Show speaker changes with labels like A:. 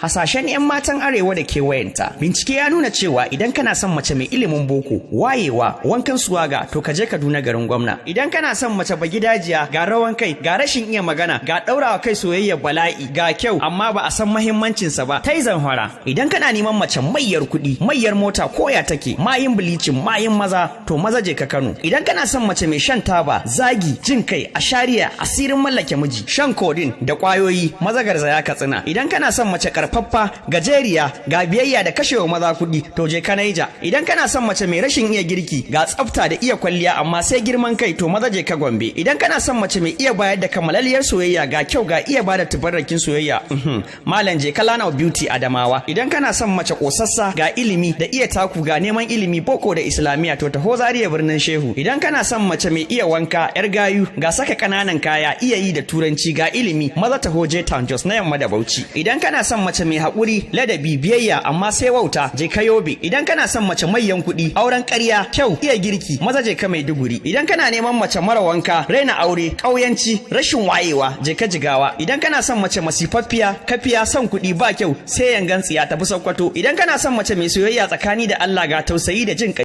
A: Hasashen 'yan matan Arewa da kewayenta. Bincike ya nuna cewa idan kana son mace mai ilimin boko, wayewa, wankan suwaga, to ka je Kaduna, garin gwamna. Idan kana son mace bagidajiya, ga rawan kai, ga rashin iya magana, ga ɗaurawa kai soyayya bala'i, ga kyau amma ba a san mahimmancinsa ba, tai Zamfara. Idan kana neman mace mayyar kuɗi, mayyar mota, koya take, mayin bleaching, mayin maza, to maza je ka Kano. Idan kana son mace mai shan taba, zagi, jin kai, ashariya, asirin mallake miji, shan codeine da kwayoyi, maza garzaya Katsina. Idan kana son mace karfaffa, gajeriya, ga biyayya da kashewa maza kuɗi, to je ka Naija. Idan kana son mace mai rashin iya girki, ga tsafta da iya kwalliya, amma sai girman kai, to maza je ka Gombe. Idan kana son mace mai iya bayar da kammalalliyar soyayya, ga kyau, ga iya bada tubarrakin soyayya, malam, je ka Land of Beauty, Adamawa. Idan kana son mace kosassa, ga ilimi da iya taku, ga neman ilimi boko da Islamiya, to taho Zaria, birnin Shehu. Idan kana son mace mai iya wanka, yar gayu, ga saka kananan kaya, iya yi da Turanci, ga ilimi, maza taho je Town Jos na yamma da Bauchi. Idan kana son mace mai haƙuri, ladabi, biyayya, amma sai wauta, je ka Yobe. Idan kana son mace mayyan kuɗi, auren ƙarya, kyau, iya girki, maza je ka Maiduguri. Idan kana neman mace mara wanka, raina aure, ƙauyanci, rashin wayewa, je ka Jigawa. Idan kana son mace masifaffiya, kafiya, son kuɗi, ba kyau, sai yangan tsiya, tafi Sokoto. Idan kana son mace mai soyayya tsakani da Allah, ga tausayi da jin kai